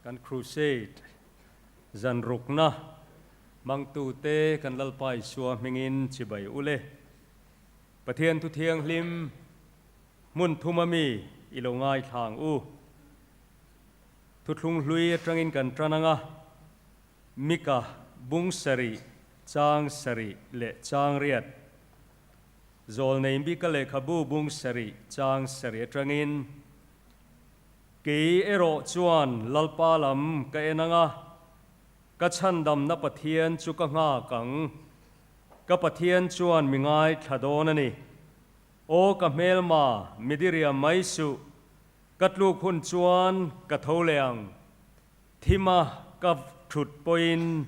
Kan Crusade zan rukna hmangtute kan Lalpa Isua hmingin chibai u le. Pathian thu thianghlim hmun thuma mi i lo ngaithlang u. Thuthlung hlui atangin kan tan ang a, Mika bung sarih, chang sarih leh chang riat. Zawlnei Mika lehkhabu bung sarih, chang sarih atangin, Kei erawh chuan Lalpa lam ka en ang a, ka chhandamna Pathian chu ka nghak ang. Ka Pathian chuan mi ngaithla dawn a ni. Aw ka hmelma, midiria mai suh, ka tluk hun chuan ka tho leh ang. Thima ka thut pawhin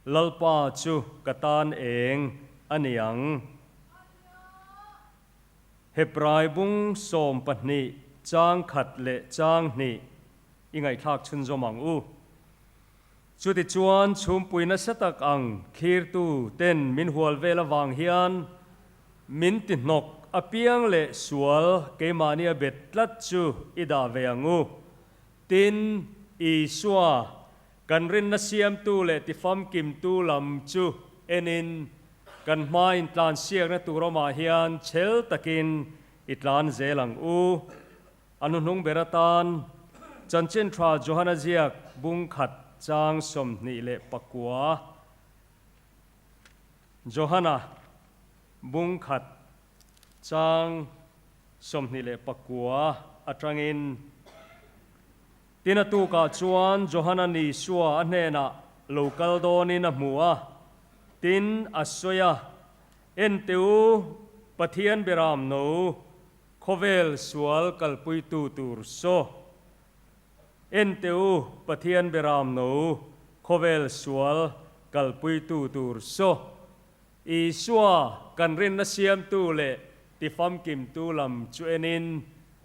Lalpa chu ka tan eng a ni ang. Hebrai bung 12 chang khat leh chang hnih i ngaihthlak chhunzawm ang u. Chutichuan chhumpui nasa tak ang thlirtu ten min hual vel avang hian min ti hnawk apiang leh sual keimahnia bet tlat chu i dah ve ang u. Tin, Isua, kan rinna siamtu leh tifamkimtu lam chu enin, kan hma intlansiakna tur awmah hian chhel takin i tlan zel ang u. A hnuhnung ber atan, Chanchin Tha Johana ziak bung khat chang 29. Johana bung khat chang 29 atangin, Tin a tukah chuan Johana Isua a hnenah lo kal dawnin a hmu a, tin a sawi a, En teh u, Pathian Beram no, khawvel sual kalpuitu tur saw. En teh u, Pathian Beram no, khawvel sual kalpuitu tur saw. Isua kan rinna siamtu leh tifamkimtu lam chu enin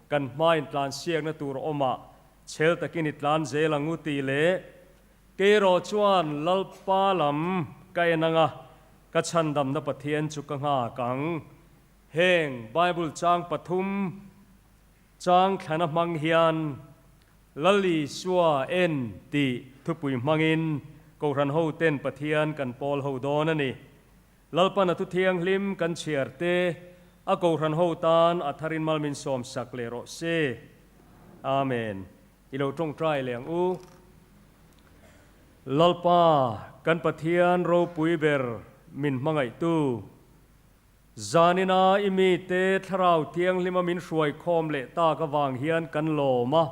kan hmain tlansiakna tur awmah chhel takin i tlan zel ang u tih leh keirawh chuan Lalpa lam ka en anga ka chhandamna Pathian chu ka nghak ang. Heng Bible chang pathum chang thlana hmang hian Lal Isua en tih thupui hmangin Kohhran hoten Pathian kan pawl ho dawn a ni. Lalpan a thu thianghlim kan chhiar te, a Kohhran ho tan a tharin mal min sawm sak leh rawh se. Amen. I lo tawngtai leh ang u. Lalpa kan Pathian ropui ber min hmangaihtu. Zanina i mite Thlarau Thianghlima min hruai khawm leh tak avang hian kan lawm a,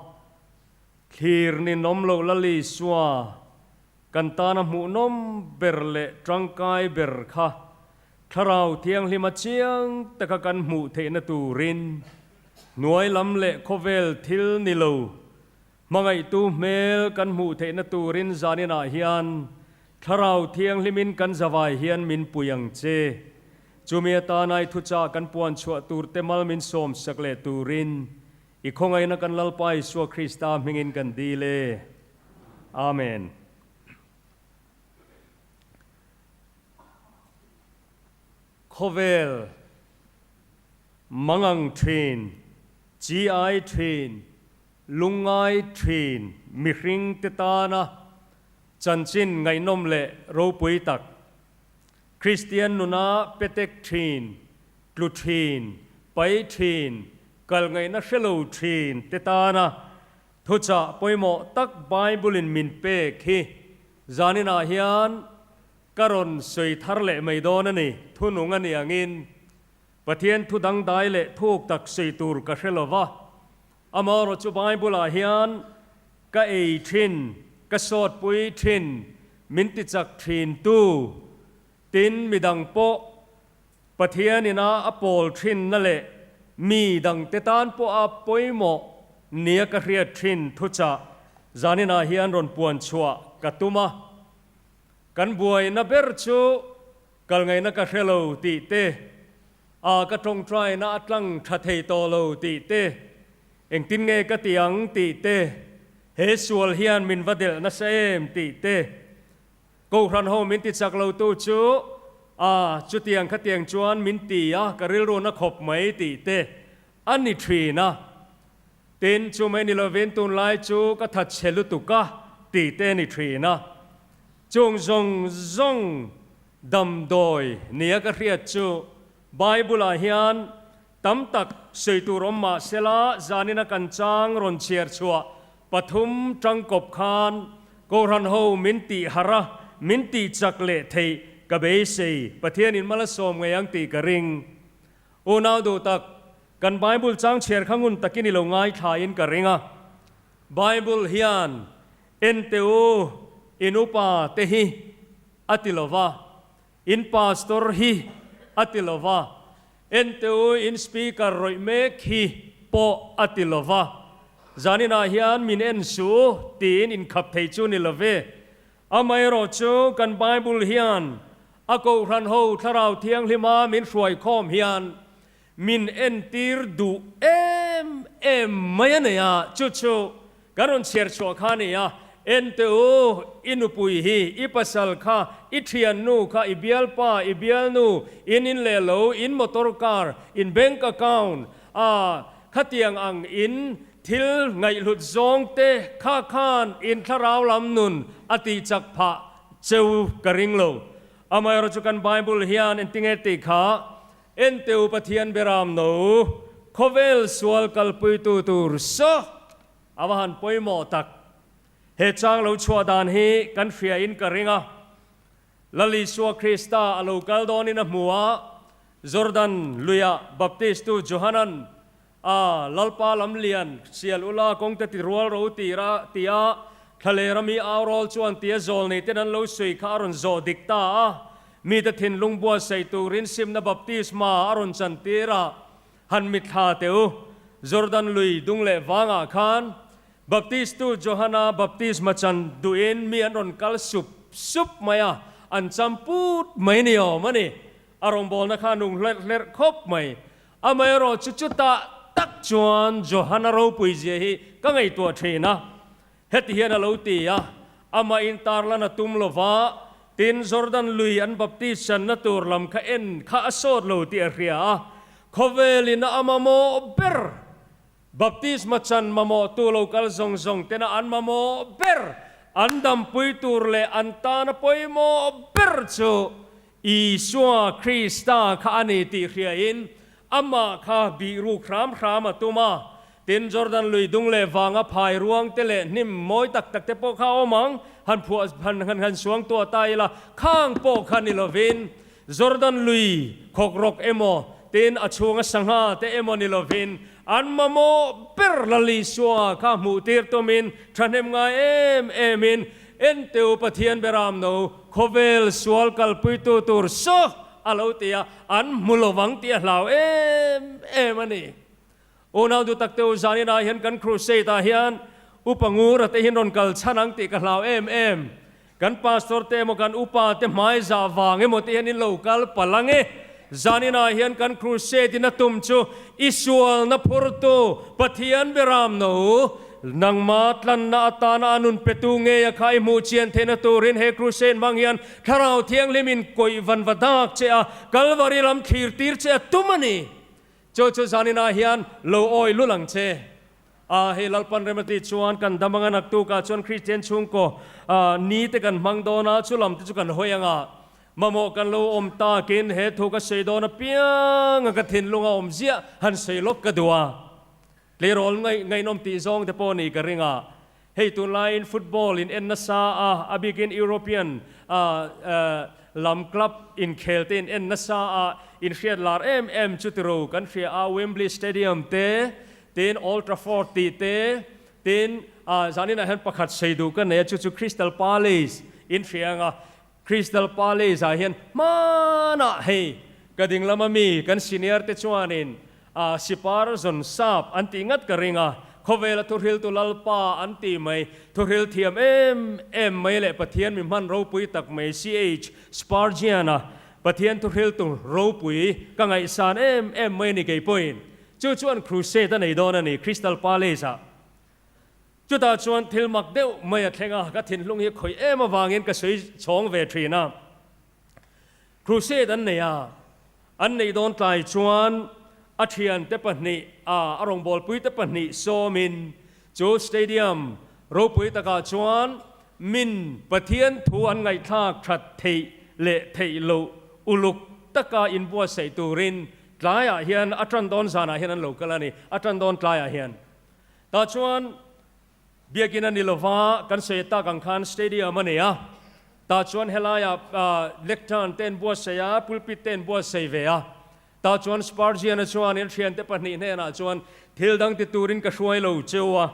thlir ninawm lo Lal Isua kan tana hmuhnawm ber leh tangkai ber kha Thlarau Thianghlima chiang taka kan hmuh theihna turin hnuai lam leh khawvel thil ni lo Hmangaihtu hmel kan hmuh theihna turin zaninah hian Thlarau Thianghlimin kan zavai hian min pui ang che. Chumi atana i thuchah kan puan chhuah turte mal min sawm sak leh turin i khawngaihna kan Lalpa Isua Krista hmingin kan dil e. Amen. Khawvel mangang thin, chi-ai thin, Lungngai thin mihring te tana chanchin ngaihnawm leh ropui tak, Kristian nuna petek thin, tlu thin, pai thin, kal ngaihna hre lo thin te tana thuchah pawimawh tak Bible-in min pek hi zaninah hian ka rawn sawi thar leh mai dawn a ni, thunung a ni angin Pathian thu dangdai leh thuk tak sawi tur ka hre lo va. Amaherawh chu Bible-ah hian ka ei thin, ka sawtpui thin, min tichak thintu, tin midang pawh Pathian ina a pawl thinna leh mi dangte tan pawha pawimawh nia ka hriat thin thuchah zaninah hian rawn puan chhuah ka tum a. Kan buaina ber chu kal ngaihna ka hre lo tih te, A ka tawngtaina a tlang tha thei tawh lo tih te, engtin nge ka ti ang tih te, he sual hian min va delh nasa em tih te, Kohhran ho min ti chak lo tu chu a chutiang khatiang chuan min ti a ka rilru na khawp mai tih te a ni thin a. Tin, chu mai ni lovin tunlai chu ka thatchhe lutuk a. tih te a ni thin a. Chung zawng zawng damdawi nia ka hriat chu Bible-ah hian tam tak sawi tur awm mah sela zanina kan chang rawn chhiar chhuah pathum tangkawp khan Kohhran ho min tih harh a, min tih chak leh theih ka beisei. Pathianin mal a sawm ngei ang tih ka ring. Unau duh tak, kan Bible chang chhiar kha ngun takin i lo ngaithlain ka ring a. Bible hian en teh u, in upa te hi a ti lo va, in pastor hi a ti lo va, en teh u, in speaker rawih mek hi pawh a ti lo va. Zaninah hian min en suh u tiin inkhap thei chu ni lo ve. Amaherawhchu kan Bible hian a Kohhran ho Thlarau Thianghlima min hruaikhawm hian min entir duh em em mai a nei a, chu chu kan rawn chhiar chhuah kha a ni a, En teh u, i nupui hi, i pasal kha, i thiannu kha, i bialpa, i bialnu, in in leh lo, in motor car, in bank account, a khatiang ang in thil ngaihhlut zawng te kha khan in thlarau lam nun a tihchak phah cheu ka ring lo. Amaherawhchu kan Bible hian engtinge tih kha Enteu Pathian beram no, khawvel sual kalpuitu tur saw a va han pawimawh tak. He chang lo chhuah dan hi kan hria in ka ring a. Lal Isua Krista a lo kal dawnin a hmu a, Jordan luiah Baptistu Johanan a Lalpa lamlian sial ula kawngte ti rual ro tir a ti a, thlalera mi au rawl chuan tia zawl nei ten an lo sawi kha a rawn zawh dik ta a, mite thinlung buatsaih turin simna baptisma a rawn chan tir a, han mitthla teh u. Jordan lui dung leh vangah khan Baptistu Johana baptisma chan duhin mi an rawn kal sup sup mai a, an cham put mai ni awm a ni. A rawngbawlna kha a nung hlerh hlerh khawp mai. Amaherawh chu chutah tak chuan Johana ropui zia hi ka ngaihtuah thin a. Heti hian a lo ti a, Amah in tarlan a tum lo va, tin Jordan lui an baptist channa tur lam kha en kha a sawt lo tih a hria a. Khawvelin a mamawh ber, baptisma chan mamawhtu lo kal zawng zawng tena an mamawh ber, an dampui tur leh an tana pawimawh ber chu Isua Krista kha a ni tih hriain amah kha bih ruk hram hram a tum a. Tin, Jordan lui dung leh vanga phai ruang te leh hnim mawi tak tak te pawh kha a awm ang, han phuah han han han suang tuah ta ila, khang pawh kha ni lovin, Jordan lui khawk rawk emaw, tin a chhunga sangha te emaw ni lovin, an mamawh ber Lal Isua kha hmuh tir tumin thahnem ngai em emin Enteu Pathian beram no khawvel sual kalpuitu tur saw a lo ti a, an hmu lo vang tih a hlau em em a ni. Unau duh tak teu zaninah hian kan crusade ah hian upa ngura te hian rawn kal chhan ang tih ka hlau em em. Kan pastor te emaw kan upa te hmai zah vang emaw te hian in lo kal palh ang e. Zaninah hian kan crusade in a tum chu i sualna phurtu Pathian beram no Nangma tlanna atana a nun petu ngei a kha i hmuh chian theihna turin he crusade hmang hian Thlarau Thianghlim in kawih van va dak che a, Kalvari lam thlir tir che a tum a ni. Chu chu zaninah hian lo awi lul ang che. A, hei Lalpan remati chuan kan dam anga naktukah chuan Kristian chhungkaw ni te kan hmang dawn a, chu lam te chu kan hawi anga mamawh kan lo awm takin he thu ka sawi dawn apiang a ka thinlung a awm ziah han sawi lawk ka duh a. Tleirawl ngaihnawm tih zawng te pawh nih ka ring a, hei tunlaiin football in en nasa a, a bikin European lam club inkhel te in en nasa a, in hriat lar em em chu tiro kan hria a, Wembley Stadium te, tin Old Trafford tih te, tin zaninah hian pakhat sei duh ka nei a, chu chu Crystal Palace in hria ang a, Crystal Palace ah hian hmanah hei ka ding lama mi kan senior te chuanin a sipar zawn sap an tih ngat ka ring a, khawvela thuhriltu Lalpa an tih mai, thuhril thiam em em mai leh Pathian mi hman ropui tak mai CH Spurgeon a Pathian thuhriltu ropui ka ngaihsan em em mai a ni kei pawhin chu chuan crusade a nei dawn a ni Crystal Palace ah. Chutah chuan thil mak deuh mai a thleng a, ka thinlung hi khawih em avangin ka sawi chhawng ve thin a. Crusade an nei a, an neih dawn tlai chuan a thiante pahnih a, a rawngbawlpuite pahnih sawmin chu stadium ropui takah chuan. Min Pathian thu an ngaihthlak that theih leh theih loh uluk taka inbuatsaih turin tlaiah hian a tan dawn zanah hian an lo kal a ni, a tan dawn tlaiah hian. Tah chuan Biakin a ni lova, kan sawi tak ang khan Stadium a nei a, tah chuan helaiah lectern te an buatsaih a, pulpit te an buatsaih ve a. Tah chuan Spurgeon-a chuan in thiante pahnih hnenah chuan thil dang ti turin ka hruai lo cheu a,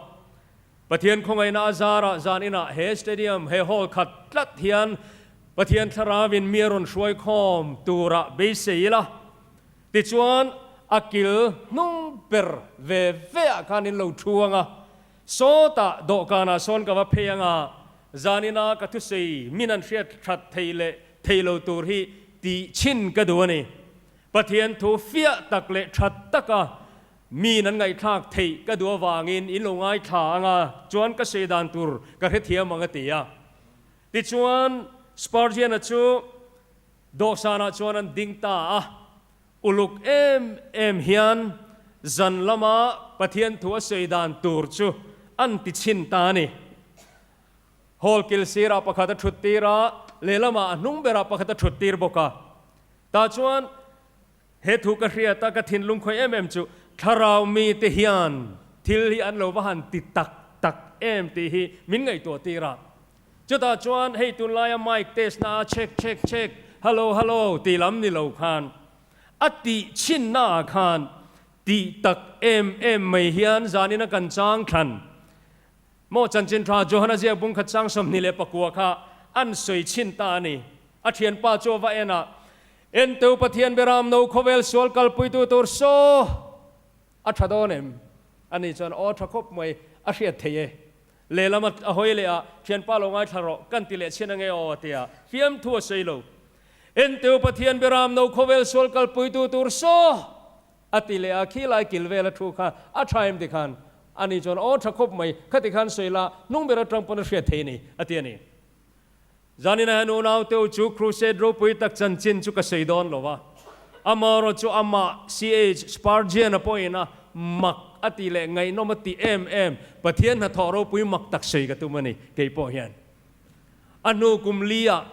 Pathian khawngaihna a zarah zan inah he stadium, he hall khat tlat hian Pathian thlarauin mi a rawn hruai khawm turah beisei ila. Tichuan a kil hnung ber ve ve ah khan in lo thu ang a, sawtah dawhkanah sawn ka va phei ang a, zan ina ka thusawi min an hriat that thei leh thei lo tur hi tih chhin ka duh a ni. Pathian thu fiah tak leh tha taka Miin an ngaihthlak theih ka duh avangin in lo ngaithla ang a, chuan ka sawi dan tur ka hrethiam ang a ti a. Tichuan, Spurgeon-a chu dawhsanah chuan an ding ta a, uluk em em hian zan lama Pathian thu a sawi dan tur chu an ti chhin ta a ni. Hall kil sirah pakhat a thut tir a, lehlamah a hnung berah pakhat a thut tir bawk a. Tah chuan He thu ka hriat a, ka thinlung khawih em em chu thlarau mite hian thil hi an lo va han ti tak tak em tih hi min ngaihtuah tir a. Chutah chuan hei tunlaia mic test na a check check check hello hello tih lam ni lo khan a tih chhinna ah khan tih tak em em mai hian zanin a kan chang thlan maw chanchin tha Johana ziak bung khat chang 29 kha an sawi chhin ta a ni. A thianpa chu a va en a, Enteu Pathian Beram no khawvel sual kalpuitu tur saw a tha dawn em? Ani chuan aw tha khawp mai a hriat thei e. Lehlam a hawi leh a, Thianpa lo ngaithla rawh, kan ti leh chhin ange aw a ti a, fiamthu a sawi lo. Enteu Pathian Beram no khawvel sual kalpuitu tur saw a ti leh a, khilai kil vel a thu kha a tha em ti khan? Ani chuan aw tha khawp mai, khati khan sawi la, hnung ber atang pawn a hriat thei a ni a ti a ni. Zanina hian unaute u chu Crusade ropui tak chanchin chu ka sawi dawn lo a, amaherawh chu amah CH Spurgeon-a pawhin a mak a tih leh ngaihnawm a tih em em Pathian hnathawh ropui mak tak sawi ka tum a ni kei pawh hian. A hnu kum li-ah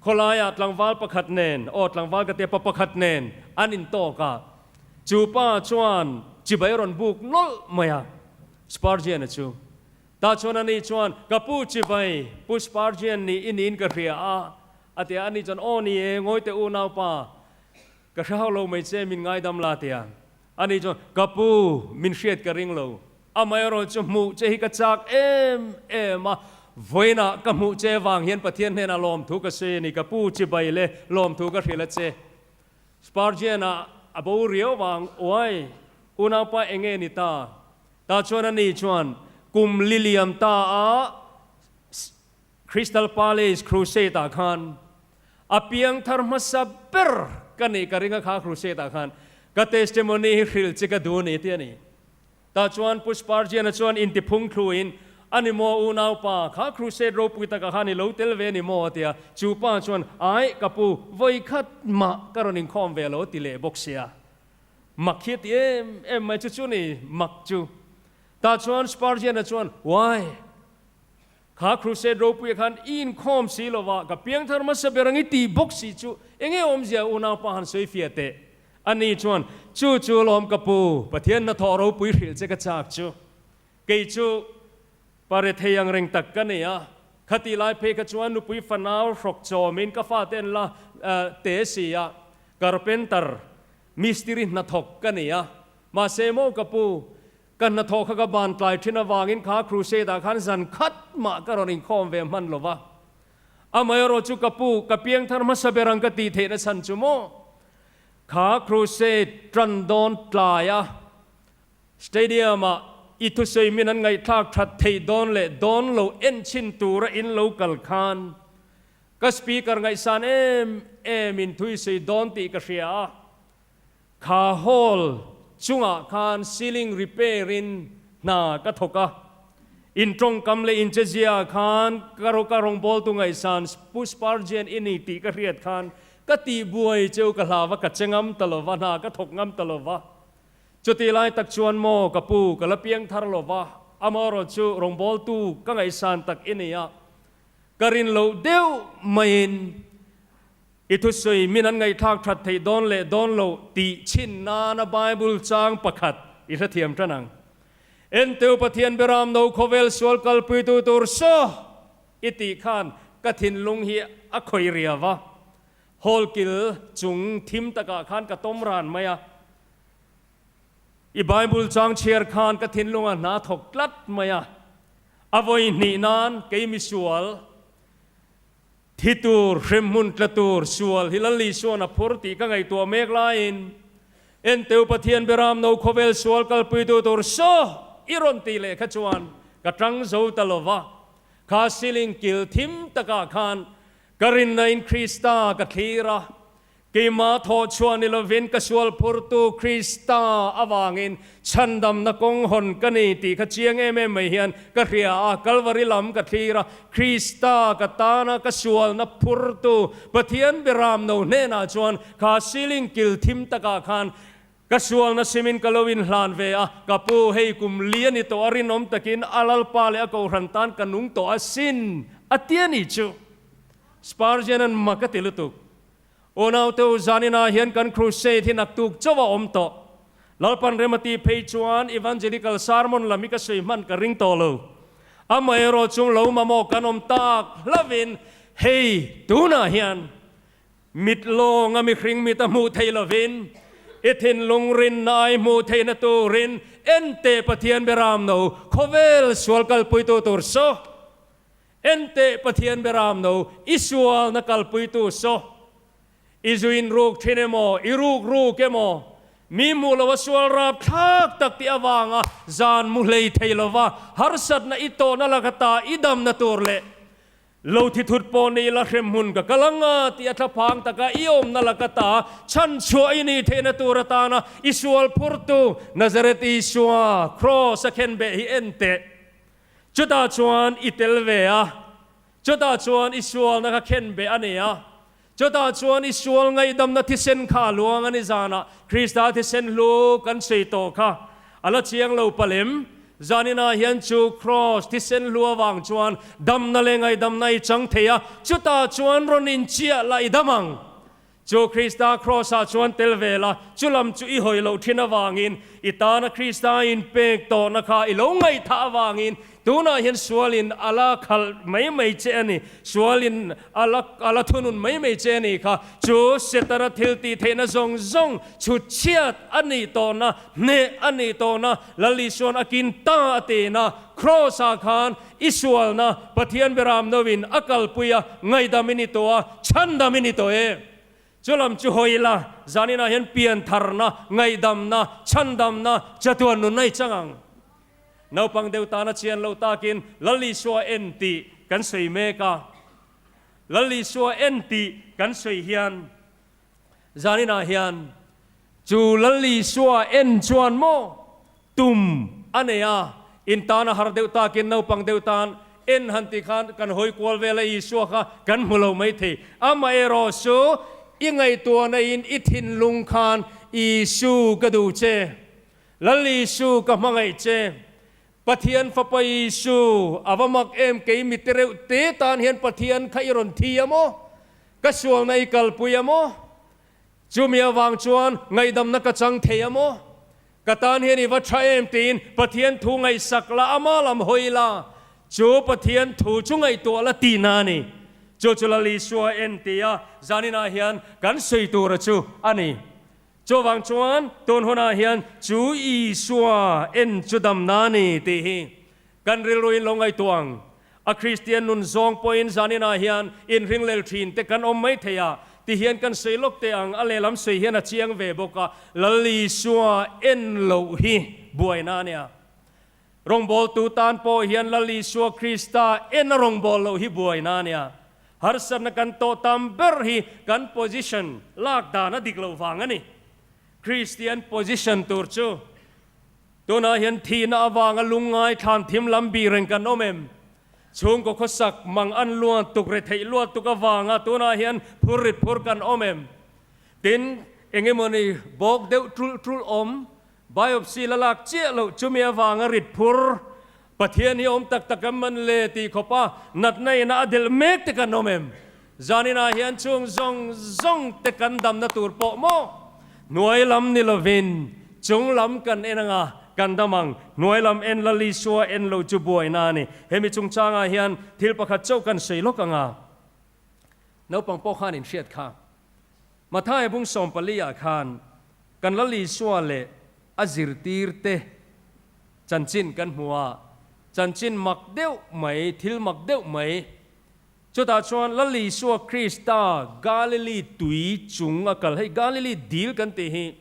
khawlaiah tlangval pakhat nen, aw tlangval ka tia pa pakhat nen an intawk a, chu pa chuan chibai a rawn buk nawlh mai a, Spurgeon-a chu. Tah chuan ani chuan, Ka pu chibai, Pu Spurgeon nih i niin ka hria a, a ti a. Ani chuan, Aw ni e, ngawi teh unaupa, ka hre hauh lo mai che, min ngaidam la, a ti a. Ani chuan, Ka pu, min hriat ka ring lo. Amaherawh chu hmuh che hi ka chak em em a, vawiinah ka hmuh che vang hian Pathian hnenah lawmthu ka sawi a ni, ka pu chibai le lawmthu ka hrilh a che. Spurgeon-a a bo riau vang, Uai, unaupa enge ni ta? Tah chuan ani chuan kum li liam ta a Crystal Palace Crusade ah khan a piangthar hmasa ber ka nih ka ring a kha crusade ah khan ka testimony hi hrilh che ka duh a ni ti a ni. Tah chuan Pu Spurgeon-a chuan intiphung thluin a ni maw unaupa kha crusade ropui takah khan i lo tel ve a ni maw a ti a, chu pa chuan aih ka pu vawikhat mah ka rawn inkhawm ve lo a ti leh bawk sia. Mak hi a ti em em mai chu chu ni mak chu. Tah chuan Spurgeon-a chuan, Why? Kha crusade ropuia khan i inkhawm si lova, ka piangthar hmasa ber ang i tih bawk si chu enge awmzia unaupa han sawi fiah teh. Ani chuan, Chu chu lawm ka pu, Pathian hnathawh ropui hrilh che ka chak chu. Kei chu pare thei ang reng tak ka nei a, khati lai phei kha chuan nupui fanau hrawk chawmin ka fate an la te si a, carpenter Mistiri hnathawk ka ni a, mahse maw ka pu, ka hnathawh kha ka ban tlai thin avangin kha crusade ah khan zan khat mah ka rawn inkhawm ve hman lo va. Amaherawh chu ka pu, ka piangthar hmasa ber ang ka tih theihna chhan chu maw? Kha crusade tan dawn tlai a, stadium ah i thusawi min an ngaihthlak that theih dawn leh dawn lo enchhin tura in lo kal khan Ka speaker ngaihsan em em in thui sei dawn tih ka hria a, kha hall chungah khan ceiling repair in hna ka thawk a, in tawngkam leh in chezia khan ka ka rawngbawltu ngaihsan Pu Spurgeon i ni tih ka hriat khan ka tihbuai cheu ka hlau a, ka che ngam ta lova, hna ka thawk ngam ta lova. Chutih lai tak chuan maw ka pu ka la piang thar lova, amaherawhchu rawngbawltu ka ngaihsan tak i ni a. Ka rin loh deuh maiin i thusawi min an ngaihthlak that theih dawn leh dawn loh tih chhin nana Bible chang pakhat i hrethiam tan ang. Enteu Pathian Beram no khawvel sual kalpuitu tur saw i tih khan ka thinlung hi a khawih riau a, hall kil chung thim takah khan ka tawm ran mai a. I Bible chang chhiar khan ka thinlunga hna thawk tlat mai a, a vawi hnih nan kei misual thi tur, hremhmun tla tur sual hi Lal Isuan a phur tih ka ngaihtuah mek laiin Enteu Pathian Beram no khawvel sual kalpuitu tur saw i rawn tih leh kha chuan ka tang zo ta lo va, kha ceiling kil thim takah khan ka rinna in Krista ka thlir a, Keimah thawh chhuah ni lovin ka sual phurtu Krista avangin chhandamna kawng hawn ka ni tih kha chiang em em mai hian ka hria a, Kalvari lam ka thlir a, Krista ka tana ka sualna phurtu Pathian Beram no hnenah chuan kha ceiling kil thim takah khan ka sualna simin ka lo inhlan ve a, ka pu hei kum li a ni tawh a rinawm takin a Lalpa leh a Kohhran tan ka nung tawh asin a ti a ni chu. Spurgeon-a'n mak a ti lutuk. Unaute u, zaninah hian kan crusade hi naktuk chauh a awm tawh. Lalpan rem a tih phei chuan Evangelical sermon lam hi ka sawi hman ka ring tawh lo. Amaherawh chung lo mamawh kan awm tak hlavin hei tunah hian mit lawnga mihring mit a hmuh theih lovin i thinlung rinna ai hmuh theihna turin enteh Pathian Beram no khawvel sual kalpuitu tur saw Enteh Pathian Beram no i sualna kalpuitu saw, i zuin ruk thin emaw, i ruk ruk emaw, mi hmuh loa sual rap thlak tak tih avanga zan mu hlei thei lova harsatna i tawhna laka ta i damna tur leh lo thi thut pawh ni ila hremhmun ka kal anga tih a thlaphang taka i awmna laka ta chhanchhuah i nih theihna tur atana i sual phurtu Nazareth Isua Kraws a khenbeh hi enteh. Chutah chuan i tel ve a, chutah chuan i sualna kha khen beh a ni a, chutah chuan i sual ngaihdamna thisen kha a luang a ni zanah Krista thisen hlu kan sawi tawh kha a la chiang lo palem. Zaninah hian chu Kraws thisen hlu avang chuan damna leh ngaihdamna i chang thei a, chutah chuan rawn inchiah la i dam ang. Chu Krista Kraws-ah chuan tel ve la, chu lam chu i hawi loh thin avangin, i tana Krista inpek tawhna kha i lo ngaihthah avangin, tunah hian sualin a la khalh mai mai che a ni, sualin a la a la thunun mai mai che a ni kha. Chu Setana thil tih theihna zawng zawng chhut chhiat a nih tawhna, hneh a nih tawhna, Lal Isuan a kin ta a tina, Kraws-ah khan I sualna Pathian Beram noin a kalpui a, ngaihdam i ni tawh a, chhandam i ni tawh e. Chu lam chu hawi ila, zaninah hian piantharna, ngaihdamna, chhandamna, chatuan nunna i chang ang. Naupang deuh tana chian loh takin Lal Isua en tih kan sawi mek a. Lal Isua en tih kan sawi hian zaninah hian Chu Lal Isua en chuan maw tum a nei a, in tan a har deuh takin naupang deuh tan en han tih khan kan hawi kual vel a, Isua kha kan hmu lo mai thei. Amaherawh chu i ngaihtuahna in i thinlung khan Isu ka duh che, Lal Isu ka hmangaih che, Pathian Fapa Isu a va mak em kei mi te reuh te tan hian Pathian kha i rawn thi a maw? Ka sualna i kalpui a maw? Chumi avang chuan ngaihdamna ka chang thei a maw? Ka tan hian i va tha em tiin Pathian thu ngaihsak la, ama lam hawi la, chu Pathian thu chu ngaihtuah la tihna a ni. Chu chu Lal Isua en tia zaninah hian kan sawi tura chu a ni. Chuvang chuan tun hunah hian chu Isua en chu damna a ni tih hi kan rilruin lo ngaihtuah ang. A Kristian nun zawng pawhin zaninah hian inringlel thin te kan awm mai thei a, ti hian kan sawi lawk teh ang, a lehlam sawi hian a chiang ve bawk a, Lal Isua en loh hi buaina a nia. Rawngbawltu tan pawh hian Lal Isua Krista en a rawngbâwl loh hi buaina a nia. Harsatna kan tawh tam ber hi kan position lak dan a dik loh vang a ni. Kristian position tur chu Tunah hian thihna avanga lungngai thlan thim lam bih reng kan awm em? Chhungkaw khawsak mang an luan tuk retheih luat tuk avanga tunah hian phur rit phur kan awm em? Tin, eng emawni bawk deuh ṭulh ṭulh awm, biopsy la lak chiah loh chumi avanga rit phur. Pathian hi awm tak tak em man le tih khawpa natna ina a delh mek te kan awm em? Zaninah hian chung zawng zawng te kan damna tur pawh maw? Hnuai lam ni lovin chung lam kan en anga kan dam ang. Hnuai lam en la Lisua en lo chu buaina a ni. Hemi chungchangah hian thil pakhat chauh kan sawi lawk anga naupang pawh khan in hriat kha. Matthai bung 14 ah khan kan la Lisua leh a zirtirte chanchin kan hmu a, chanchin mak deuh mai, thil mak deuh mai. Chutah chuan Lal Isua Krista Galili tui chung a kal, hei Galili dil kan tih hi,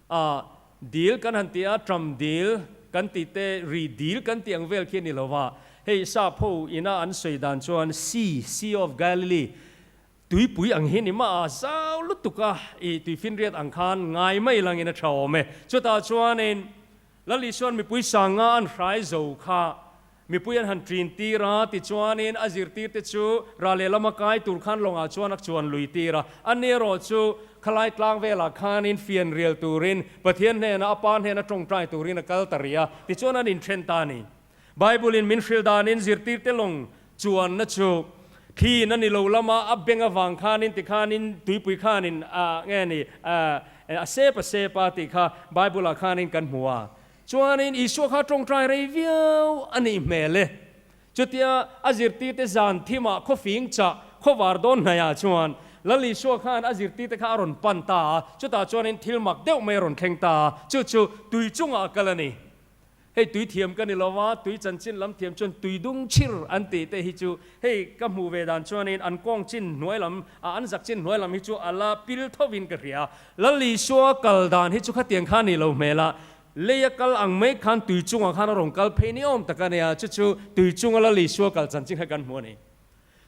ah dil kan han ti a, Tram dil kan tih te, ri dil kan tih ang vel khi a ni lo va, hei sap ho ina an sawi dan chuan Sea, Sea of Galilee, Tuipui ang hi ni mah a zau lutuk a, i tuifinriat ang khan ngai mai langin a tha awm e. Chutah chuanin Lal Isuan mipui sanga an hrai zo kha mipui an han ṭin tir a, tichuanin a zirtirte chu ral leh lama kai tur khan lawngah chuan a chuan lui tir a. Ani erawh chu khalai tlang velah khanin fian rial turin Pathian hnenah a Pa hnena ṭawngṭai turin a kal ta rih a, tichuan an inṭhen ta a ni. Bible-in min hrilh danin zirtirte lawng chuanna chu thliin a ni lo lama a beng avang khanin tikhanin tuipui khanin a nge ni a sep a sep a tih kha Bible-ah khanin kan hmu a. Chuanin Isua kha tawngtai rei viau a nih hmel e. Chutia a zirtirte zan thimah khawfing chah khawvar dawn hnaihah chuan Lal Isua khan a zirtirte kha a rawn pan ta a, chutah chuanin thil mak deuh mai a rawn thleng ta a, chu chu tui chungah a kal a ni. Hei tui thiam ka ni lo va, tui chanchin lam thiam chuan tui dung chhir an tih te hi chu hei ka hmuh ve dan chuanin an kawng chin hnuai lam, an zak chin hnuai lam hi chu a la pil thovin ka hria. Lal Isua kal dan hi chu khatiang kha ni lo hmel a, lei a kal ang mai khan tui chungah khan a rawn kal phei ni awm tak a nia, chu chu tui chunga Lal Isua kal chanchin kha kan hmu a ni.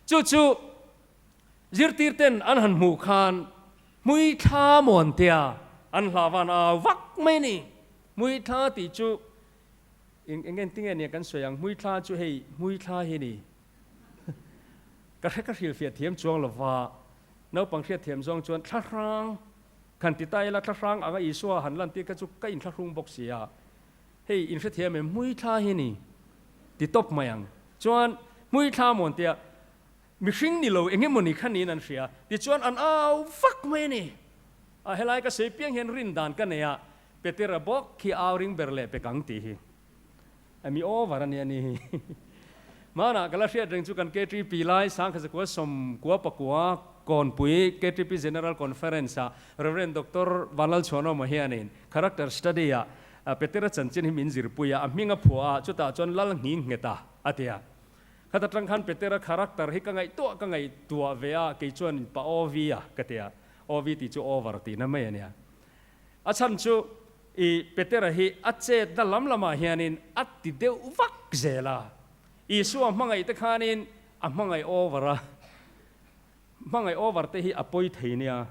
Chu chu zirtir ten an han hmuh khan hmui thla muan tia an hlavan au vak mai a ni. Hmuithla tih chu eng eng engtin nge nia kan sawi ang, hmuithla chu hei hmuithla hi ni. Ka hre ka hrilhfiah thiam chuang lova, naupang hriat thiam zawng chuan thlahrang khan ti ta ila thlahrang anga Isua han lan tir kha chu ka inthlahrung bawk si a, hei inhrethiam em hmuithla hi ni ti tawp mai ang. Chuan hmuithla mawn tia mihring ni lo eng emawni kha niin an hria, tichuan an au vak mai a ni. A helai ka sawi piang hian rin dan ka nei a, Petera bawk khi au ring ber leh pek ang tih hi a mi over a nia ni hi. Hmanah ka la hriat reng chu kan KTP lai Sangkhazakua Sawmkua Pakua Kawnpui KTP General Conference ah Rev. Doctor Vanlalchhuanawma hianin Character Study ah Petera chanchin hi min zirpui a, a hming a phuah a, chutah chuan Lal Nghing Ngheta a ti a. Khata tang khan Petera character hi ka ngaihtuah ka ngaihtuah ve a, kei chuan pa OV a ka ti a, OV tih chu over tihna mai a nia. A chhan chu i Petera hi a chetna lam lamah hianin a ti deuh vak zel a. Isua hmangaih te khanin a hmangaih over a, hmangaih over te hi a pawi thei nia,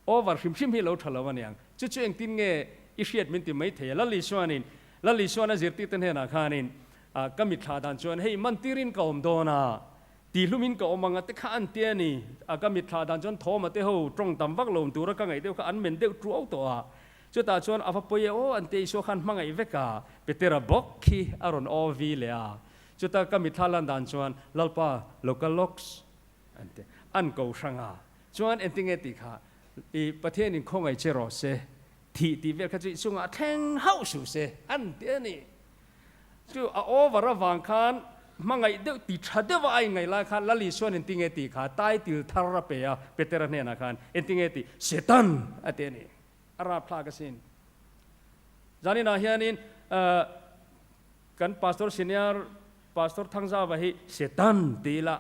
over hrim hrim hi lo tha lo aniang. Chu chu engtin nge i hriat min ti mai thei a. Lal Isuanin, Lal Isuan a zirtirte hnenah khanin, Ka mitthla dan chuan hei mantirin ka awm dawn a, Tihlumin ka awm ang a te kha an ti a ni. A ka mitthlah dan chuan Thawma te ho tawng tam vak lo tura ka ngaih deuh kha an men deuh tuau tawh a. Chutah chuan a va pawi e aw an ti a, Isua khan hmangaih vek a, Petera bawk khi a rawn aw vi leh a. Chuta ka mitthlah lan dan chuan Lalpa lo kal lawks an ti a, an ko hrang a. Chuan engtinge tih kha i Pathianin khawngaih che rawh se, thih tih vel kha chu i chungah thleng hauh suh se an ti a ni. Chu a over avang khan hmangaih deuh ti tha deuh a a inngaih lai khan Lal Isuan engtinge tih kha title thar a pe a, Petera hnenah khan engtinge tih Satan a ti a ni. A rapthlak asin. Zaninah hianin kan Pastor Senior Pastor Thangzauva hi Satan ti ila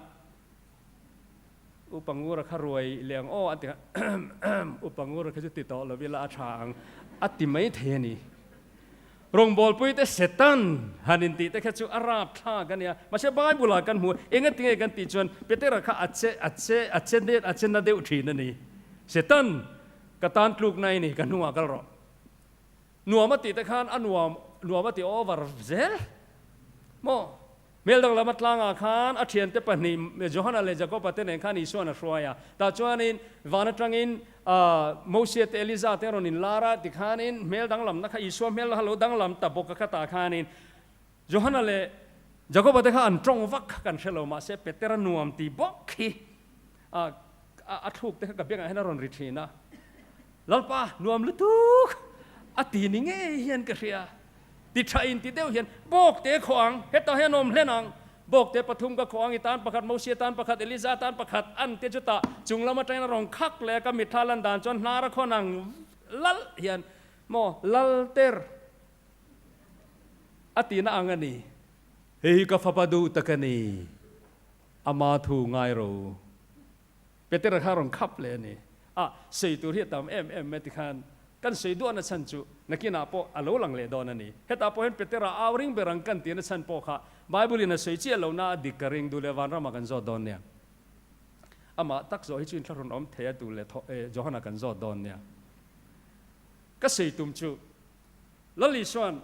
Upa Ngura kha ruai leh ang aw an ti kha Upa Ngura kha chu ti tawh lo ila a tha ang a ti mai thei a ni. Rawngbawlpui te Satan han intih te kha chu a rapthlak a nia. Mahse Bible ah kan hmu a, engatinge kan tih chuan Petera kha a che a che a che net a che na deuh thin a ni. Satan ka tan tlukna i ni ka hnungah kal rawh. Nuam a tih te khan a nuam nuam a ti over zel maw? Hmel danglam a tlangah khan a thiante pahnih Johana leh Jakoba te nen khan Isuan a hruai a. Tah chuanin van atangin Mosia te Eliza te a rawn inlar a, tikhanin hmel danglamna kha Isua hmel kha lo danglam ta bawk a kha tah khanin Johana leh Jakoba te kha an tawng vak kha kan hre lo, mahse Petera nuam ti bawk hi a a thluk te kha ka bengah hian a rawn ri thin a. Lalpa, nuam lutuk a ti ni ngei hian ka hria. Ti tha in ti deuh hian, Bawkte khaw ang, hetah hian awm hlen ang. Bawkte pathum ka khaw ang, i tan pakhat, Mosia tan pakhat, Eliza tan pakhat, an te chutah chung lam atangin a rawn khak leh a, ka mitthla lan dan chuan hnar a khawn ang lal hian maw lal ter a tihna ang a ni. Hei hi ka fapa duh tak a ni, ama thu ngai ro. Petera kha a rawn khap leh a ni. A, sawi tur hi a tam em em mai tikhan kan sawi duahna chhan chu nakinah pawh a lo lang leh dawn a ni. Hetah pawh hian Petera au ring ber ang kan tihna chhan pawh kha Bible in a sawi chiah lohna a dik ka ring duh leh vanramah kan zawt dawn nia. Amah tak zawh hi chu inthlahrun awm thei a duh leh thaw e Johana kan zawt dawn nia. Ka sawi tum chu Lal Isuan,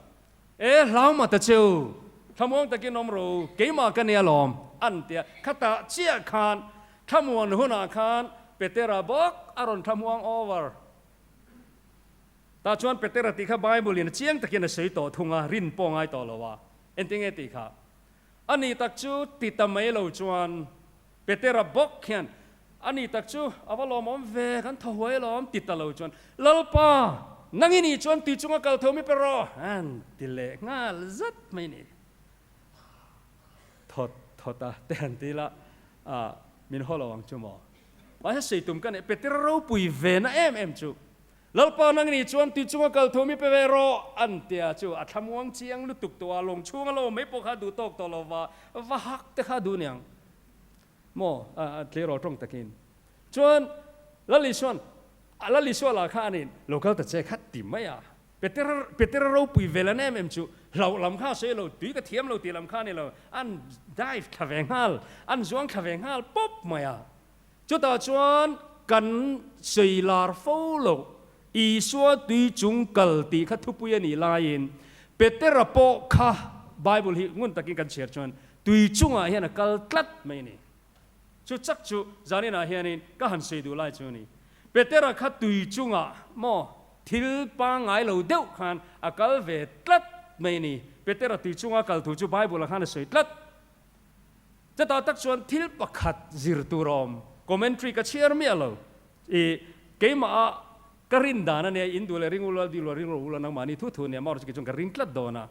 E hlau mah ta che u, thlamuang takin awm rawh u, keimah ka nia lawm, an ti a. Khatah chiah khan thlamuan hunah khan Petera bawk a rawn thlamuang over. Tah chuan Petera tih kha Bible in a chiang takin a sawi tawh thung a, rin pawh ngai tawh lo a. Engtinge tih kha? A ni tak chu ti ta mai lo chuan Petera bawk hian, A ni tak chu a va lawmawm ve, kan thaw huai alawm, ti ta lo chuan, Lalpa, nang i nih chuan tui chunga kal tho mi pe rawh, an ti leh nghal zat mai ni. Thawt thawt a, te han ti la, a, min haw lo ang chu maw? Mahse sawi tum ka neih, Petera ropui ve na em em chu, Lalpa nang nih chuan tui chunga kal thu mi pe ve rawh, an ti a, chu a thlamuang chiang lutuk tawh a, lawng chhunga lo mai pawh kha a duh tawk tawh lo va, va hak te kha a duh niang maw, a tleirawl tawng takin. Chuan Lal Isua'n, Lal Isua lah kha anin lo kal ta che kha ti mai a, Petera, Petera ropui vel an em em chu hlauh lam kha a sawi lo, tui ka thiam lo tih lam kha a ni lo, an dive thla ve nghal, an zuang thla ve nghal pawp mai a. Chutah chuan kan sawi lar fo lo, Isua tui chung kal tih kha thupui a nih laiin Petera pawh kha Bible hi ngun takin kan chhiar chuan tui chungah hian a kal tlat mai a ni. Chu chak chu zaninah hianin ka han sawi duh lai chu a ni. Petera kha tui chungah maw thil pangngai lo deuh khan a kal ve tlat mai a ni. Petera tui chunga kal thu chu Bible-ah khan a sawi tlat. Chutah tak chuan thil pakhat zir tur a awm. Commentary ka chhiar miah lo. I keimah a ka rin dan a nia, in duh leh ring ula, dil ula ring rawh ula nangmahni thu thu a nia, amaherawhchu chu kei chuan ka ring tlat dawn a.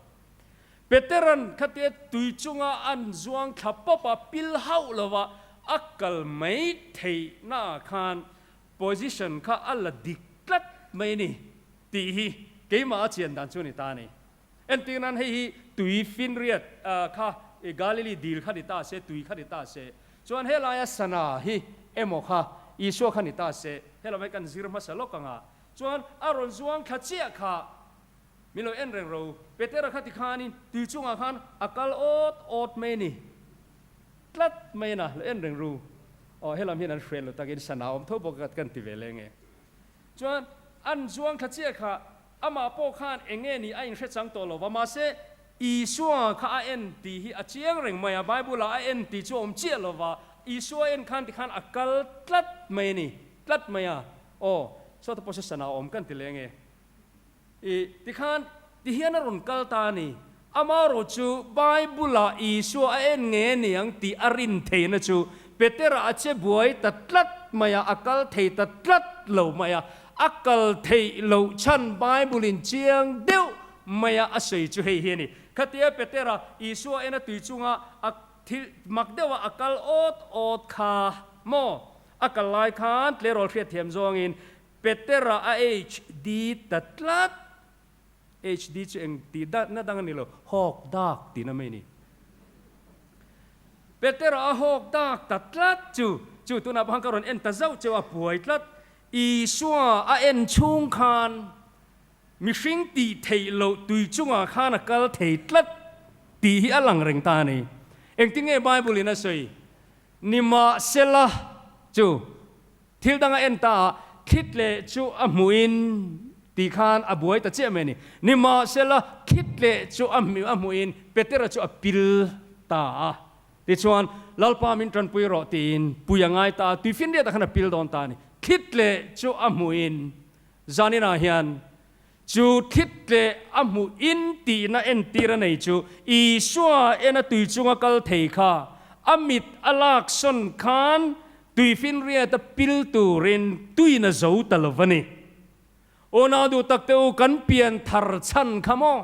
Petera'n khatia tui chunga an zuang thla pawp a, pil hauh lova a kal mai theihnaah khan position kha a la dik tlat mai a ni tih hi keimah a chian dan chu a ni ta a ni. Entir nan hei hi tui finriat kha Galili dil kha ni ta se, tui kha ni ta se, chuan helaia sana hi emaw kha Isua kha ni ta se, helam hi kan zir hmasa lawk ang a, chuan a rawn zuang thla chiah kha min lo en reng ro, Petera kha tikhanin tui chungah khan a kal awt awt mai a ni tlat mai a na, lo en reng ru, aw helam hian an hruai lo takin sana awm tho bawk a kan ti ve leng e. Chuan an zuang thla chiah kha Amah pawh khan eng nge ni a inhre chang tawh lo va, mahse, Isua kha a en tih hi a chiang reng mai a, Bible-ah a en tih chu a awm chiah lo va, Isua en khan tikhan a kal tlat mai a ni, tlat mai a, aw, sawta pawh saw sana a awm kan ti leng e. I, tikhan, tihian a rawn kal ta a ni. Amaherawh chu Bible-ah Isua a en nge niang tih a rin theihna chu Petera a che buai ta tlat mai a, a kal thei ta tlat lo mai a. A kal theih loh chhan Bible-in chiang deuh maia a sawi chu hei hi a ni. Khatia Petera Isua en a tui chunga a thil mak deuha a kal awt awt kha maw? A kal lai khan tleirawl hriatthiam zawngin Petera a HD ta tlat. HD chu eng tih na dang a ni lo, hawk dak tihna mai a ni. Petera a hawk dak ta tlat chu, chu tunah pawh khan ka rawn en ta zauh cheu a, buai tlat. Isua a en chhung khan mihring tih theih loh tui chungah khan a kal thei tlat tih hi a lang reng ta a ni. Engtin nge Bible in a sawi? Nimahsela chu thil dang a en ta a, thlit leh chu a hmuhin tih khan a buai ta chiah mai a ni. Nimahsela thlit leh chu a hmuhin Petera chu a pil ta a. Tichuan, Lalpa min tanpui rawh tiin pui a ngai ta a, tuifinriatah khan a pil dawn ta a ni. Thlit leh chu a hmuhin zaninah hian Chu thlit leh a hmuh in tihna entir a nei chu Isua ena tui chunga kal thei kha a mit a lak sawn khan tuifinriata pil turin tuin a zo ta lo va ni. Unau duh tak te u, kan pian thar chhan kha maw?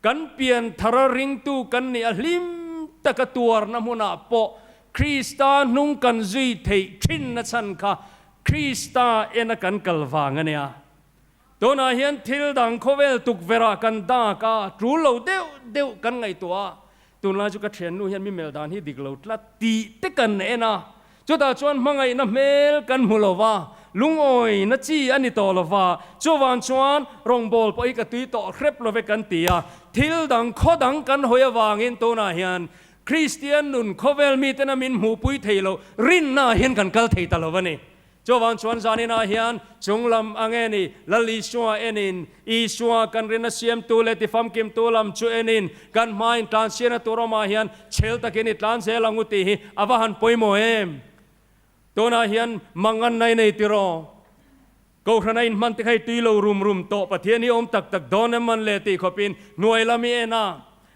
Kan pian thara ringtu kan nih a hlim taka tuarna hmunah pawh Krista hnung kan zui theih thinna chhan kha Krista ena kan kal vang a nia. Tunah hian thil dang khawvel tukverhah kan dak a, tul lo deuh deuh kan ngaihtuah a, tunlai chu ka thiannu hian mi melh dan hi dik lo tlat tih te kan en a, chutah chuan hmangaihna hmel kan hmu lo va, lungawina chi a ni tawh lo va, chuvang chuan rawngbâwl pawh hi ka tui tawh hrep lo ve kan ti a, thil dang khaw dang kan hawi avangin tunah hian Kristian nun khawvel mitena min hmuhpui thei lo rinnaah hian kan kal thei ta lo va ni. Chuvang chuan zaninah hian chung lam a nge ni, Lal Isua enin, Isua kan rinna siamtu leh tifamkimtu lam chu enin, kan hmain tlansiana tur awmah hian chhel takin i tlan zel ang u tih hi a va han pawimawh em? Tunah hian mangan nai nei tiraw? Kohhrana inhman te kha i tui lo rum rum tawh, Pathian hi awm tak tak dawn em man le tih khawpin hnuai lam i en a,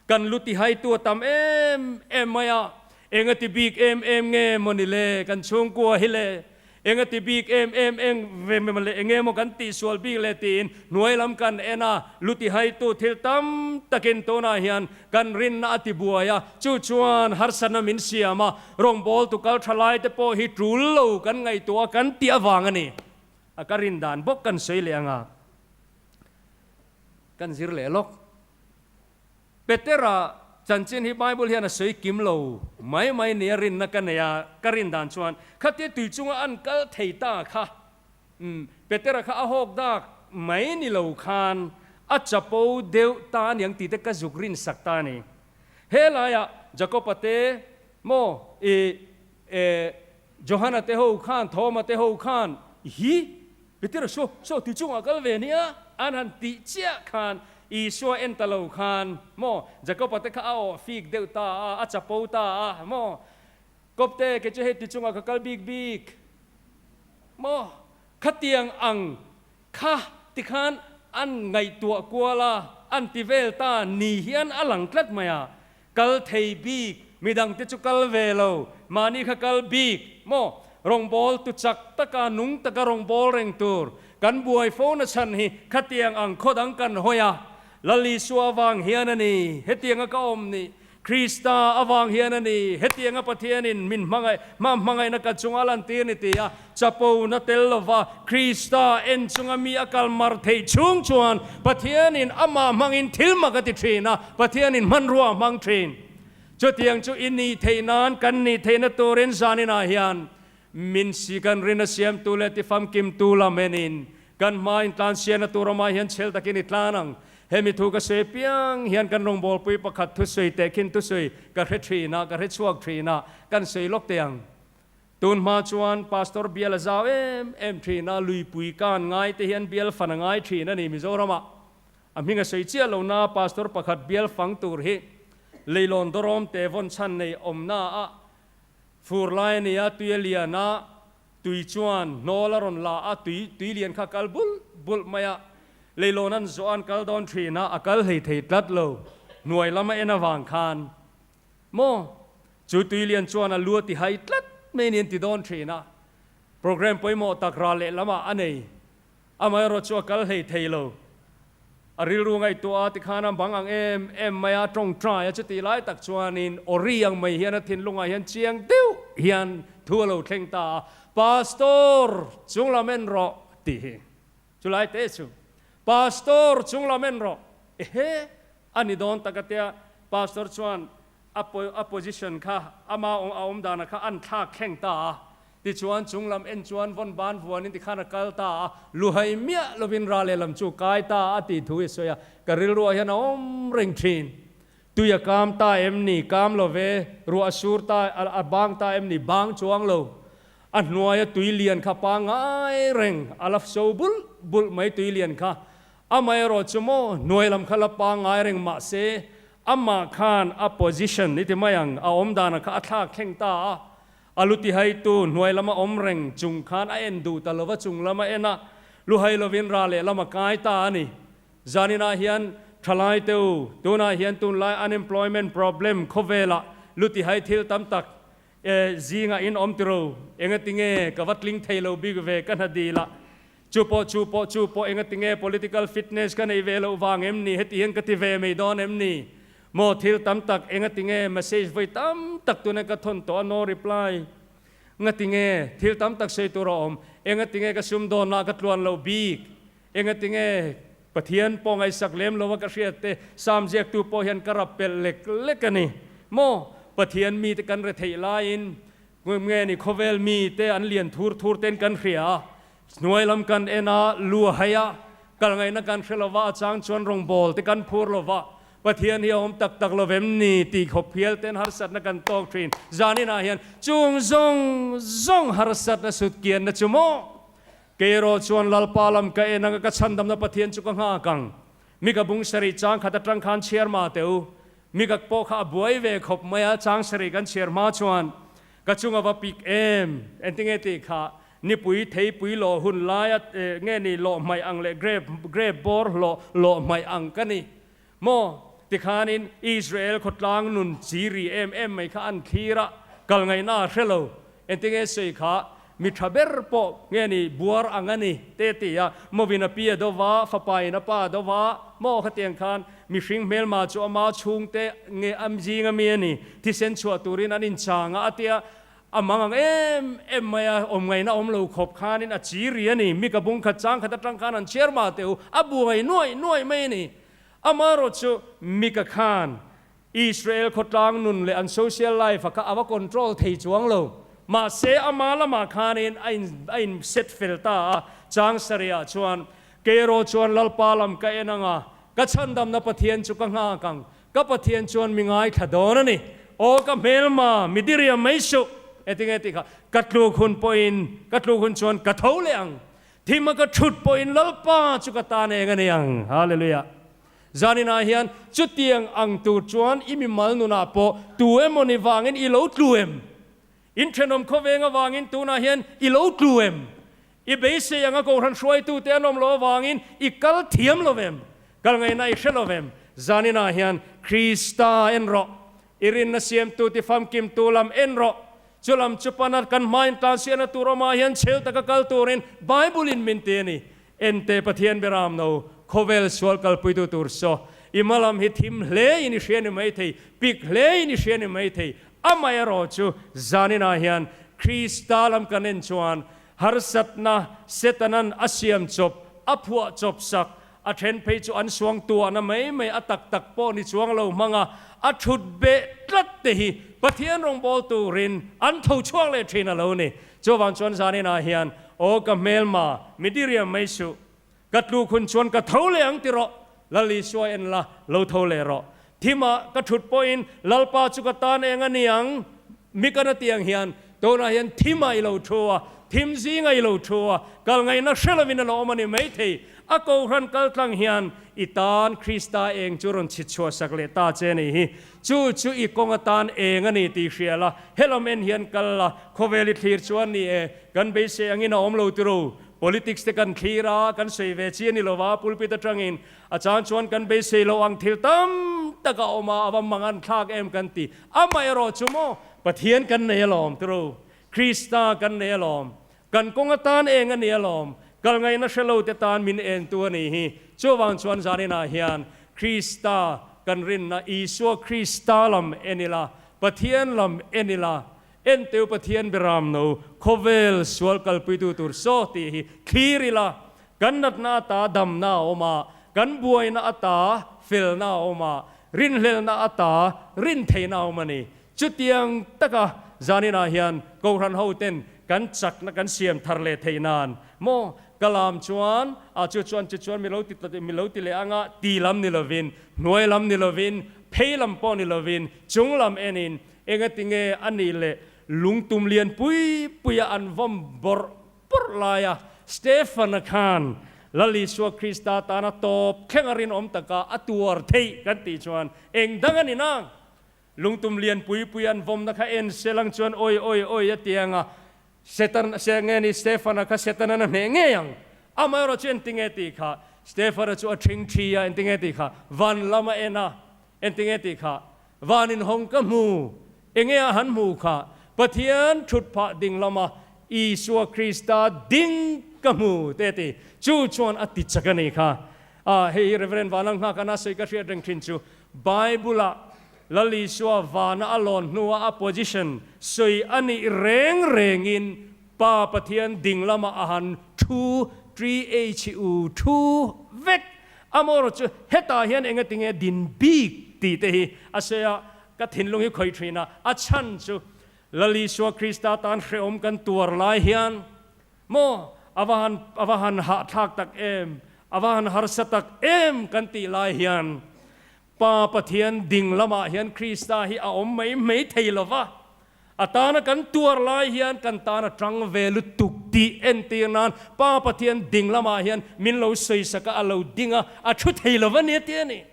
kan lu tihaitu a tam em em mai a, Eng a ti bik em em nge maw ni le kan chhungkua hi le? Eng a ti bik em em eng ve maw le enge maw kan tihsual bik le tiin hnuai lam kan en a, lu tihaitu thil tam takin tunah hian kan rinna a ti buai a, chu chuan harsatna min siam a, rawngbawltu kal tha lai te pawh hi tul lo kan ngaihtuah a kan tih avang a ni. A ka rin dan bawk kan sawi leh ang a, kan zir leh lawk. Petera chanchin hi Bible hian a sawi kim lo mai mai nia rinna ka nei a, ka rin dan chuan khatia tui chunga an kal thei ta kha umm Petera kha a hawk dak mai ni lo khan a chapo deuh ta aniang tih te ka zuk rin sak ta a ni. He laiah Jakoba te maw i e Johana te ho khan Thoma te ho khan hi Petera saw saw tui chungah kal ve nia an han tih chiah khan Isua en ta lo khan maw Jakoba te kha a awh fik deuh ta a, a chapo ta a maw Kawpte kei chu hei tui chungah ka kal bik bik maw khatiang ang kha tikhan an ngaihtuah kual a, an ti vel ta ni hian a lang tlat mai a, Kal thei bik, midangte chu kal ve lo, mahni kha kal bik maw? Rawngbâwl tu chak taka nung taka rawngbâwl reng tur kan buai fo na chhan hi khatiang ang khaw dang kan hawi a, Lal Isua avang hian a ni, hetianga ka awm ni, Krista avang hian a ni, hetianga Pathianin min hmangaih, hma hmangaihna ka chunga lantir ni ti a, Chapo na tel lova Krista en chunga mi a kal mar theih chhung chuan Pathianin amah hmangin thil mak a ti thin a, Pathianin hmanrua a hmang thin. Chutiang chu i nih theih nan kan nih theihna turin zaninah hian min si kan rin a siamtu leh tifamkimtu lam enin kan hmain tlansiana tur awmah hian chhel takin i tlan ang. Hemi thu ka sawi piang hian kan rawngbawlpui pakhat thusawi tehkhin thusawi ka hre thin a, ka hre chhuak thin a, kan sawi lawk teh ang. Tun hma chuan Pastor bial a zau em em thin a, luipui kan ngai te hian bial fan a ngai thin a ni Mizoramah. A hming a sawi chiah lo na Pastor pakhat bial fang tur hi leilawn dawrawm te vawn chhan nei awmna a fur lai a ni a, tui a lian a, tui chuan hnawl a rawn la a, tui tui lian kha kal bulh bulh mai a, leilawn an zawh a an kal dawn thin a, a kal hlei thei tlat lo, hnuai lam a en avang khan. Maw? Chu tuilian chuan a lu a ti hai tlat mai ni an ti dawn thin a. Programme pawimawh tak ral leh lamah a nei. Amaherawh chu a kal hlei thei lo. A rilru ngaihtuah a tikhan a bang ang em em mai a, tawngtai a chutih lai tak chuanin awri ang mai hian a thinlungah hian chiang deuh hian thu a lo thleng ta a, Pastor, chunglam en rawh tih hi. Chulai te chu, Pastor, chunglam en rawh. Ehe! A ni dawn tak a tia, Pastor chuan a a position kha ama a awm dana kha an thlak thleng ta a, tichuan chung lam en chuan vawn ban vuanin tikhan a kal ta a, luhai miah lovin ra lehlam chu kai ta a tih thu i sawi a, ka rilruah hian a awm reng thin. Tui a kam ta em ni? Kam lo ve. Ruah a sur ta, a bang ta em ni? Bang chuang lo. A hnuaia tui lian kha pangai reng, a la so bulh bulh mai tui lian kha. Amaherawh chu maw, hnuai lam kha la pangai reng mah se, amah khan a position i ti mai ang, a awm danah kha a thlak thleng ta a. A lu tihaitu hnuai lama awm reng chung khan a en duh ta lova chung lam a en a, luhai lovin ra lehlam a kai ta a ni. Zaninah hian thalai te u, tunah hian tunlai unemployment problem khawvelah lutihai thil tam tak zingah in awm tiro, engatinge ka va tling thei lo bik ve ka hna dil a, chu pawh chu pawh chu pawh engatinge political fitness ka nei ve loh vang em ni, heti hian ka ti ve mai dawn em ni? Maw thil tam tak engatinge message vawi tam tak tuna ka thawn tawh a no reply. Ngatinge thil tam tak sawi tur a awm, engatinge ka sumdawnna ka tluan loh bik, Engatinge Pathian pawh ngaihsak lem lo a ka hriat te, Sam ziaktu pawh hian ka rap pelh lek lek a ni maw? Pathian mite kan re theih laiin nge ni khawvel mite an lian thur thur ten kan hria a, hnuai lam kan en a, lu a hai a, kal ngaihna kan hre lo va, a chang chuan rawngbawl te kan phur lo va, Pathian hi a awm tak tak lo vem ni tih khawp hial ten harsatna kan tawk thin. Zaninah hian chung zawng zawng harsatna sutkianna chu maw? Kei erawh chuan Lalpa lam ka en anga ka chhandamna Pathian chu ka nghak ang. Mi ka bung sarih chang khat atang khan chhiar mah teh u. Mi ka pawh kha a buai ve khawp mai a, chang sarih kan chhiar hma chuan ka chung a va pik em. Engtinge tih kha nipui theipui lawh hun laia nge ni lawh hmaih ang leh grape grape bawr hlawh lawh hmaih ang ka ni maw? Tikhanin Israel khawtlang nun chi ri em em mai kha an thlir a, kal ngaihna a hre lo. Engtinge sawi kha mi tha ber pawh nge ni buar ang a ni te ti a, mawin a pi a do va, fapa in a pa a do va, maw khatiang khan mihring hmelma chu ama chhungte nge a zing a mi a ni, thisen chhuah turin an inchang a a tia, a mang ang em em mai a, awm ngaihna awm lo khawp khanin a chi ri a ni, mi ka bung khat chang khat atang khan an chhiar mah teh u, a buai nuaih nuaih mai a ni. Amaherawh chu Mika khan Israel khawtlang nun leh an social life a kha a va control thei chuang lo. Mahse ama lamah khanin a in a in set fel ta a, chang sarihah chuan, Kei erawh chuan Lalpa lam ka en ang a, ka chhandamna Pathian chu ka nghak ang, ka Pathian chuan mi ngaithla dawn a ni. Aw ka hmelma, mi diriam mai suh. Engtinge tih kha, ka tluk hun pawhin, ka tluk hun chuan ka tho leh ang. Thim a ka thut pawhin Lalpa chu ka tan eng a ni ang. Hallelujah. Zaninah hian chutiang ang tur chuan i mimal nunah pawh tu emawni vangin i lo tlu em? In thenawm khawveng avangin tunah hian i lo tlu em? I beisei anga Kohhran hruaitute an awm loh avangin i kal thiam lo vem? Kal ngaihna i hre lo vem? Zaninah hian Krista en rawh. I rinna siamtu ti famkimtu lam en rawh. Chu lam chu pana kan hmain tlansiahna tur awmah hian chhel taka kal turin Bible-in min ti a ni. Ente Pathian Beram no, khawvel sual kalpuitu tur saw, i hma lam hi thim hle in i hria ni mai thei, pik hle in i hria ni mai thei, amaherawh chu zaninah hian Krista lam kan en chuan harsatna Setanan a siam chawp, a phuah chawp sak, a then phei chu an suang tuahna mai mai a tak tak pawh ni chuang lo hmang a, a thut beh tlat te hi Pathian rawngbawl turin an tho chhuak leh thin a lo ni. Chuvang chuan zaninah hian, Aw ka hmelma, mi diriam mai suh. Ka tluk hun chuan ka tho leh ang ti rawh. Lal Isua en la, lo tho leh rawh. Thimah ka thut pawhin Lalpa chu ka tan eng a ni ang? Mi ka na ti ang hian, tunah hian thimah i lo thu a, thim zingah i lo thu a, kal ngaihna hre lovin a lo awm a ni maithei. A Kohhran kal tlang hian i tan Krista eng chu rawn chhit chhuah sak leh ta che a nih hi. Chu chu i kawng atan eng a ni tih hria la, helam en hian kal la, khawvel i thlir chuan ni e, kan beisei angin a awm lo tiro. Politics te kan thlir a, kan sawi ve chi a ni lova, pulpit atangin a chang chuan kan beisei lo ang thil tam tak a awm a, a va mang thlak em kan ti. Amaherawh chu maw, Pathian kan nei alawm tiro, Krista kan nei alawm, kan kawng atan eng a ni alawm, kal ngaihna hre lo te tan min entu a nih hi. Chuvang chuan zaninah hian Krista kan rinna Isua Krista lam en ila, Pathian lam en ila, Enteu Pathian Beram no khawvel sual kalpuitu tur saw tih hi thlir ila, kan natna ata damna a awm a, kan buaina ata felna a awm a, rinhlelna ata rintheihna a awm a ni. Chutiang taka zaninah hian Kohhran hoten kan chakna kan siam thar leh theih nan maw ka lam chuan a chu chuan chu chuan mi lo ti mi lo ti leh anga ti lam ni lovin hnuai lam ni lovin phei lam pawh ni lovin chung lam enin Engatinge a nih leh lungtum lian pui puia an vawm bawrh bawrh laia Stefan-a khan Lal Isua Krista tana tawp thleng a rinawm taka a tuar theih kan tih chuan eng dang a ni nang? Lungtum lian pui pui an vawmna kha en selang chuan awi awi awi a ti anga Setan se nge ni Stefan-a kha Setanan a hneh ngei ang. Amaherawh chu entinge tih kha? Stefana chu a ṭhingṭhi a, engtinge tih kha? Van lam a en a, engtinge tih kha? Van inhawng ka hmu, enge a han hmu kha? Pathian ṭhut phah ding lama Isua Krista ding ka hmu te a ti. Chu chuan a ti chak a ni kha. A, hei hi Reverend Vanlal Nghakana sawi ka hriat reng ṭhin chu Bible-ah Lal Isua vana a lawn hnua a position sawi a nih reng rengin Pa Pathian ding lamah a han thu THU thu vek a maw chu hetah hian engatinge din bik tih te hi a sawi a, ka thinlung hi khawih thin a, a chhan chu Lal Isua Krista tan hrehawm kan tuar lai hian maw a va han a va han hahthlak tak em, a va han harsa tak em kan tih lai hian Pa Pathian ding lamah hian Krista hi a awm mai mai thei lo va, a tana kan tuar lai hian kan tan a tang ve lutuk tih entir nan Pa Pathian ding lamah hian min lo sawisak a, a lo ding a, a thu thei lo va nia tih a ni.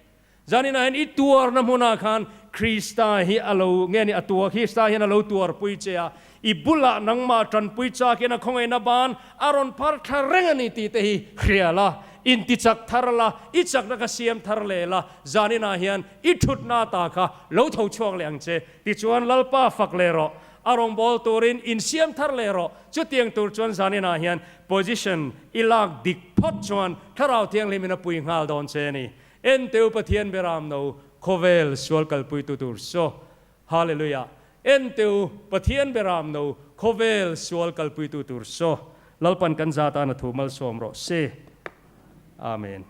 Zaninah hian i tuarna hmunah khan Krista hi a lo nge ni a tuar Krista hian a lo tuarpui che a, i bulah nangmah tanpui chakin a khawngaihna ban a rawn phar thla reng a ni tih te hi hria la, intichak thar la, i chakna kha siam thar leh la, zaninah hian i thutna ta kha lo tho chhuak leh ang che. Tichuan Lalpa fak leh rawh, a rawngbâwl turin insiam thar leh rawh. Chutiang tur chuan zaninah hian position i lak dik phawt chuan Thlarau Thianghlimin a pui nghal dawn che a ni. Enteu Pathian beram no khawvel sual kalpuitu tur saw. Hallelujah! Enteu Pathian beram no khawvel sual kalpuitu tur saw. Lalpan kan za tan a thu malsawm rawh se. Amen.